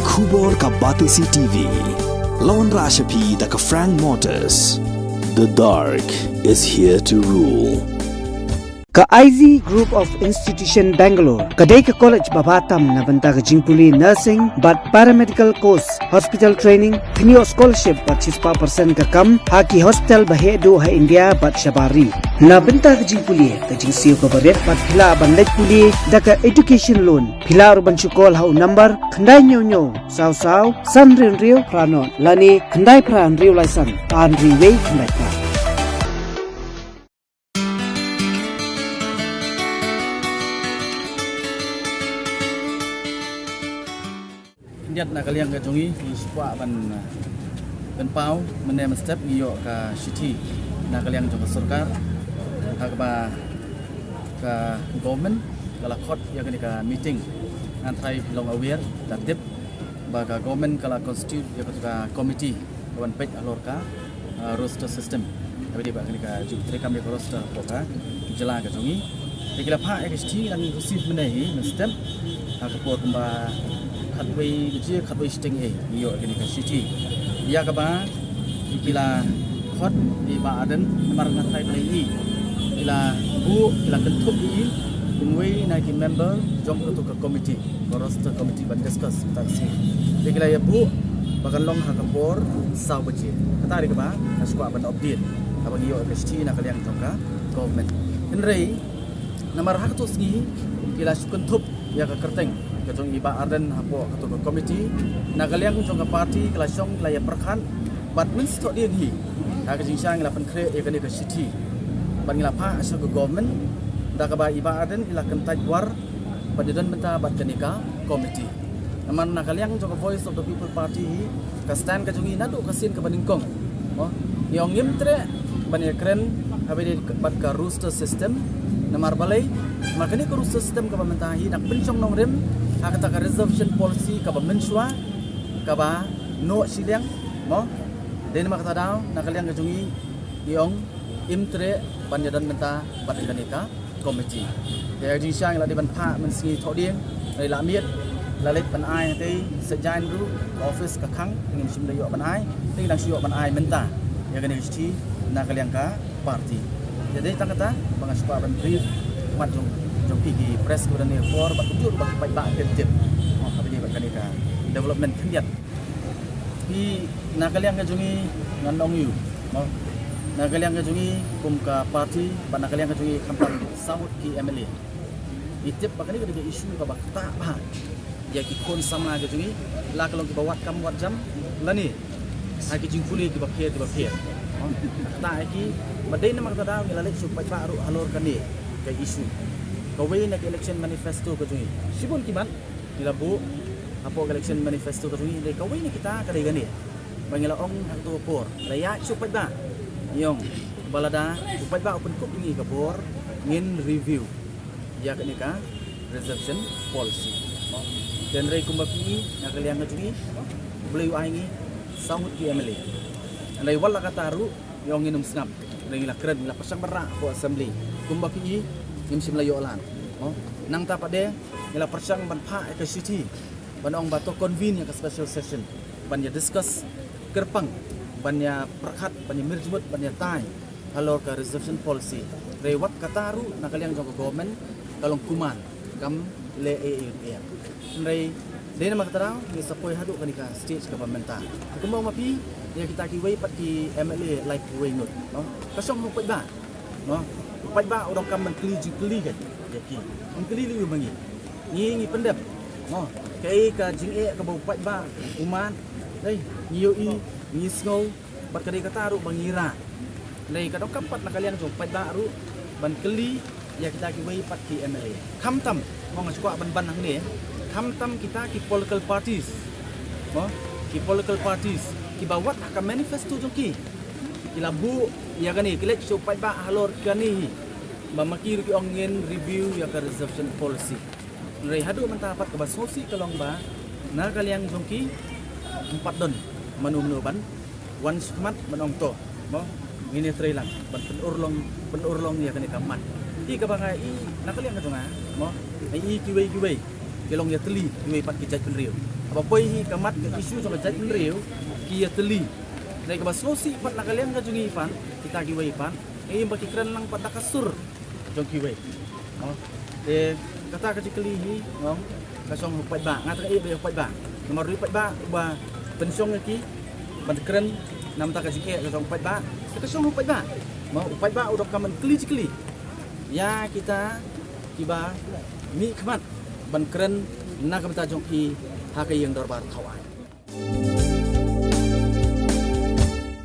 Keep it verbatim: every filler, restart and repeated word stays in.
Khubor ka Batesi T V. Lawan Rashapi da ka Frank Motors. The dark is here to rule. Ka I Z Group of Institution Bangalore ka dei ka college ba bha tam na bynta ka jingpule nursing bad paramedical course, hospital training, kynioh scholarship bad shispah percent ka kam ha ki hospital ba heh duh ha India bad shabar ri. Na bynta ka jingpule ka jingsiew kaba rit bad phi lah ban leit pule da ka education loan, phi lah ruh ban shu call ha u number khyndai hynñiew hynñiew saw saw san hynriew hynriew phra nod lane khyndai phra hynriew lai san ar hynriew wei khyndai phra. Khyndiat na ka liang ka jong ngi ngi shu kwah ban, uh, pynpaw mynne mynstep ngi ïoh ka shithi na ka liang jong ka sorkar ha kaba ka government ka la khot ïa kane ka meeting. Ngan trai long aware da tip ba ka government ka la constitute ïa ka, ka committee ka ban peit halor ka, uh, roster system. Kaba dei ba kane ka ju treikam ïa ka roster hapoh ka jylla ka jong ngi. Te ki la phah ïa ka shithi, ngi la ngi receive mynne hi mynstep ha ka por kumba khatwei baje, khatwei shiteng ei ngi ïoh ïa kane ka shithi ïa kaba ki la khot ïa i Bah Ardent namar nga trai pynlong ïa i, ki la buh, ki la kynthup ïa i kum uwei na ki member jong kato ka committee, ka roster committee ban discuss mynta ka sngi. Te ki la ïa buh ba kan long ha ka por saw baje. Kata dei kaba nga shu kwah ban update haba ngi ïoh ka shithi na ka liang jong ka government. Hynrei namar ha kato sngi ki la shu kynthup ïa ka kyrteng ka jong i Bah Ardent hapoh kato ka committee. Na ka liang jong ka party ka la shong, ka la ïa pyrkhat bad mynstep dien hi ha ka jingshisha ngi la pynkhreh ïa kane ka shithi bad ngi la phah sha ka government da kaba i Bah Ardent i la kyntait war ban ïadon bynta bad kane ka committee. Namar na ka liang jong ka Voice of the People Party hi, ka stand ka jong ngi naduh ka sien kaba nyngkong, mo, ngi ong ngim treh ban ïakren haba ïadei bad ka roster system. Namar balei? Namar kane ka roster system kaba mynta hi dang pynshong nongrim ha kata ka reservation policy kaba mynshuwa kaba noh shiliang, mo. Dei namar kata daw na ka liang ka jong ngi ngi ong ngim treh ban ïadon bynta bad kane ka committee. Te ka jingshisha ngi la dei ban phah mynsngi thohdieng, ngi la miet, la leit ban ai hangtei sa jain ruh ka office ka khang, ngim shym da ïoh ban ai, te ngi dang shu ïoh ban ai mynta ïa kane ka shithi na ka liang ka party. Te dei tang kata ba nga shu kwah ban brief mat jong, jong phi ki press kiba don ha por bad kumjuh ruh ba ki paidbah kin tip, mo, haba ïadei bad kane ka development khyndiat. Phi, na ka liang ka jong ngi ngan ong ïa u, mo, na ka liang ka jong ngi kum ka party bad na ka liang ka jong ngi khamtam saw ngut ki M L A, ngi tip ba kane ka dei ka issue kaba ktah bha ïa ki khun samla ka jong ngi, la ka long kiba wad kam wad jam lane ha ki jingpule kiba pher kiba pher, mo. Ktah ïa ki, bad dei namar kata daw ngi la leit sha u paidbah ruh halor kane ka issue. Kawei na ka election manifesto ka jong ngi, shibun ki mat ngi la buh hapoh ka election manifesto ka jong ngi, dei kawei na kita ka dei kane ba ngi la ong ha kato ka por, la ïaid sha u paidbah, ngi ong ba lada u paidbah u pynkup ïa ngi ka bor, ngin review ïa kane ka reservation policy, mo. Te hynrei kumba phi i, na ka liang ka jong ngi, mo, U Blei u ai ngi saw ngut ki M L A. Hynrei wat la kata ruh ngi ong ngin ym sngap. Hynrei ngi la kren, ngi la pyrshang ban rah hapoh assembly. Kumba phi i, ngim shym la ïoh lad, mo. Nangta pat de ngi la pyrshang ban phah ïa ka shithi ban ong ba to convene ïa ka special session ban ïa discuss kyrpang, ban ïa pyrkhat, ban ïa mirjmut, ban ïa tai halor ka reservation policy. Hynrei wat kata ruh na ka liang jong ka government ka long kumne, kam leh ei ei ruh. Hynrei dei namar kata daw ngi sa poi haduh kane ka stage kaba mynta. Kumba ong ma phi, ïa kita kiwei pat ki M L A laiphew wei ngut, mo, ka shong ha u paidbah, mo. U paidbah u donkam ban kylli jingkylli ka ïa ki. Ban kylli lei ma ngi, ngi ngi pyndep, mo, kaei ka jingeh kaba u paidbah u mad. Dei, ngi ïohi, ngi sngew, bad ka dei kata ruh ba ngi rah. Hynrei ka donkam pat na ka liang jong u paidbah ruh ban kylli ïa kita kiwei pat ki M L A. Khamtam, mo, nga shu kwah ban ban hangne, khamtam kita ki political parties, mo, ki political parties kiba wat ha ka manifesto jong ki, ki la buh ïa kane, ki leit sha u paidbah halor kane hi, ba ma ki ruh ki ong ngin review ïa ka reservation policy. Hynrei haduh mynta pat kaba sngewsih ka long ba na ka liang jong ki ym pat don mano mano ban wan shakhmat ban ong to, mo, ngin ïatreilang ban pynurlong, pynurlong ïa kane ka mat. Te kaba nga i na ka liang ka jong nga, mo, nga i kiwei kiwei ki long ïatylli kiwei pat ki jaitbynriew. Haba poi hi ka mat ka issue jong ka jaitbynriew, ki ïatylli. Dei kaba sngewsih pat na ka liang ka jong ngi pat, kita kiwei pat, ïa ba ki kren lang pat da ka sur jong kiwei. Te kata ka jingkylli hi, ka shong u paidbah, nga tang ïa u paidbah. Namar u paidbah uba pynshong ïa ki ban kren namar ka jingeh ka shong u paidbah. Ka shong u paidbah, ma u paidbah u donkam ban kylli jingkylli ïa kita kiba mihkhmat ban kren na ka bynta jong ki ha ka ïing dorbar thaw aiñ.